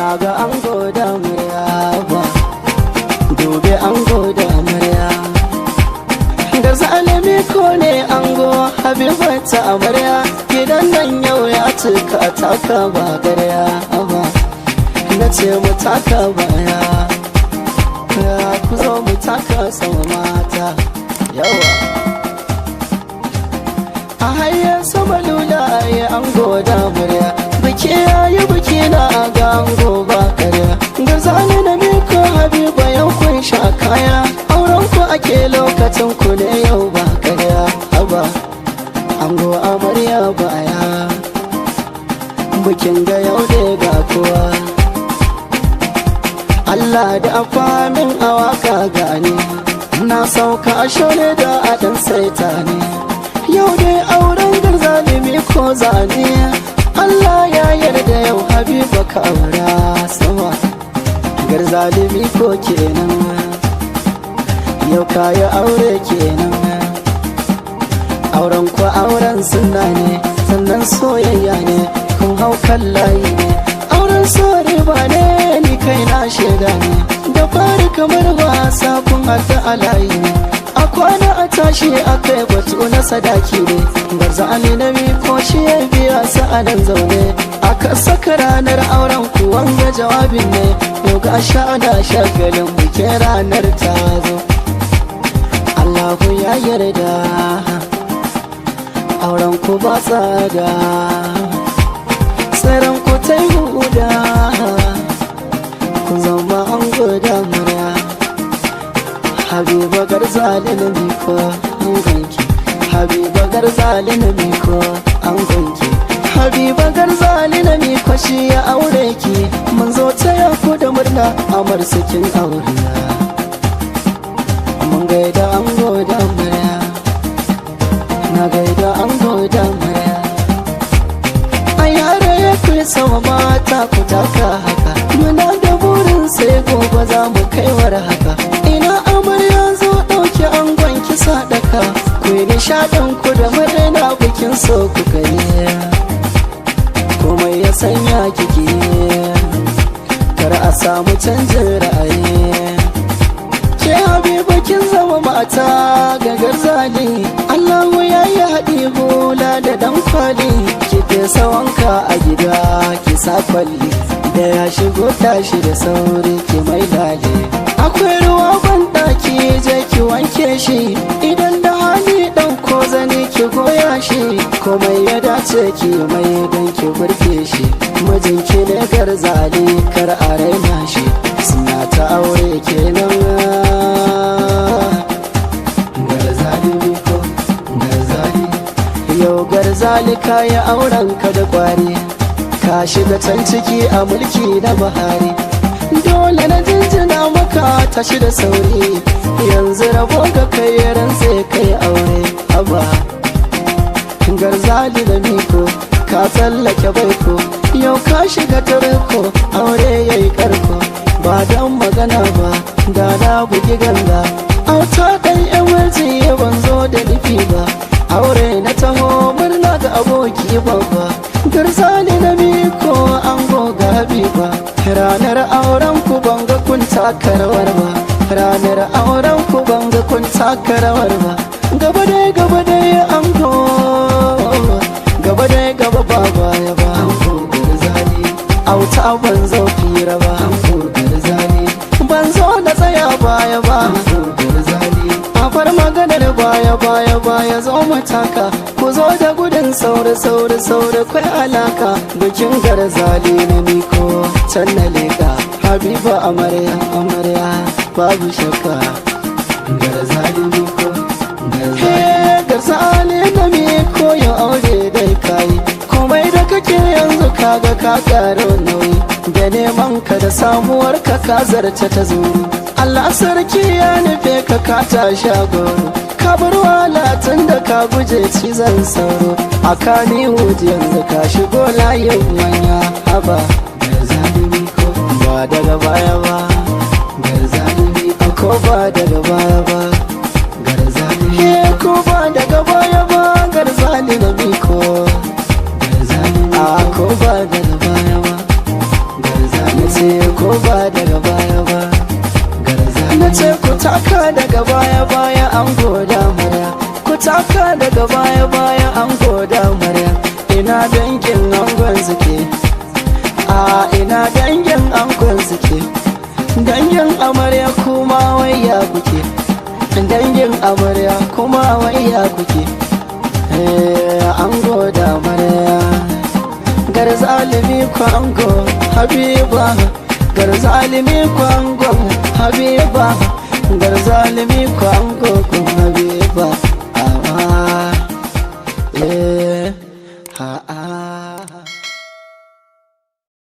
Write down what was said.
Kaga ango da amarya ba, gobe ango da amarya. Da zalimi ko ne ango, Habibata amarya. Gidan nan yau ya cika, taka ba garya ba. Na ce mu taka baya, ku zo mu taka sama mata yawa. A hayar sama lula ya ango da amarya. Biki yayi biki, na ga ango ba karya. Garzali na miko, Habiba, yau kun sha kaya. Auren ku ake, lokacin ku ne yau, ba karya. Haba ango, amarya baya. Bikin ga yau da ga kowa. Allah da afamin awaka gane. Na sauka a shone da adan saita ne. Yau dai auren Garzalimi ko zane. Allah ya yarda, yau Habiba ka aura sama. Garzalimi ko kenan, yau kayi aure kenan. Auren ku auren sunna ne, sannan soyayya ne. Kun hau kan layi ne, auren sore ba ne. Ni kai na shaida ne, da fari kamar wasa kun haɗu a layi ne. A kwana a tashi aka yi batu na sadaki ne. Garzali na ko shi ya biya su a nan zaune. Aka saka ranar auren ku, wanga jawabin ne. Yau ga ana shagalin bikin, ranar ta zo. Allahu ya yarda, auren ku ba tsada. Tsaron ku ta yi huda, kun zama an da murya. Habiba, Garzali na miko an ganki. Habiba, Garzali na miko an ganki. Habiba, Garzali na miko shi ya aure ki. Mun zo taya ku da murna, amar sakin aure. Mun gaida ango da amarya. Na gaida ango da amarya. A yara ya fi sama mata, ku taka haka. Muna da burin sai gobe za mu kaiwar haka. Ina amarya, zo ɗauki angon ki sadaka. Ku yi nishaɗin ku da murna, bikin so ku kai. Komai ya sanya kiki, kar a samu canjin ra'ayi. Ke Habiba kin zama mata ga Garzali. Allahu ya yi haɗi hula da dan kwali. Ki fesa wanka a gida, ki sa kwalli. Da ya shigo, tashi da sauri ki mai lale. Akwai ruwa ban ɗaki, je ki wanke shi. Idan da hali, ɗan ko zani ki goya shi. Komai ya dace ki mai don ki burge shi. Mijinki ne Garzali, kar a raina shi. Suna ta aure kenan. Garzali ko Garzali. Yau Garzali kayi auren ka da kwari. Ka shiga can ciki a mulki na Buhari. Dole na jinjina maka, tashi da sauri. Yanzu rabo ga kai rantse kai aure. Haba Garzali da miko, ka tsallake baiko. Yau ka shiga tarko, aure yayi karko. Ba don magana ba, da na bugi ganga. Auta ɗan emerji, ban zo da nufi ba. Aure na taho murna ga aboki babba. Garzali na miko, ango gabi ba. Ranar auren ku banga kun taka rawar ba. Ranar auren ku banga kun taka rawar ba. Gaba dai, gaba dai ango, gaba dai gaba, ba baya ba. Ango Garzali. Auta, ban zo fira ba. Ango Garzali. Ban zo na tsaya baya ba. Ango Garzali. A bar maganar baya baya baya, zo mu taka. Ku zo da gudun sauri sauri sauri, kwai alaka. Bikin Garzali na miko, can na leka. Habiba amarya, amarya babu shakka. Garzali miko Garzali. He Garzali na miko, ya aure dai kai. Komai da kake yanzu kaga ka karo nauyi. Da neman ka da samuwar ka, ka zarce ta zuru. Allah sarki ya nufe ka, ka tashi a goro. Ka bar walatin da ka guje cizon sauro. A kani yanzu ka shigo layin manya, haba. Garzali miko. Ba daga baya ba. Garzali miko. Ko ba daga baya ba. Garzali. He ko ba daga baya ba, Garzali na miko. Garzali. A ko ba daga baya ba. Garzali. Ce Daga baya baya, ango da amarya. Ku taka daga baya baya, ango da amarya. Ina dangin angon suke? A ina dangin angon suke? Dangin amarya kuma wayya kuke? Dangin amarya kuma wayya kuke? Eh, ango da amarya. Garzalimi kwango Habiba, garzalimi kwango Habiba, garzalimi kwango kun Habiba.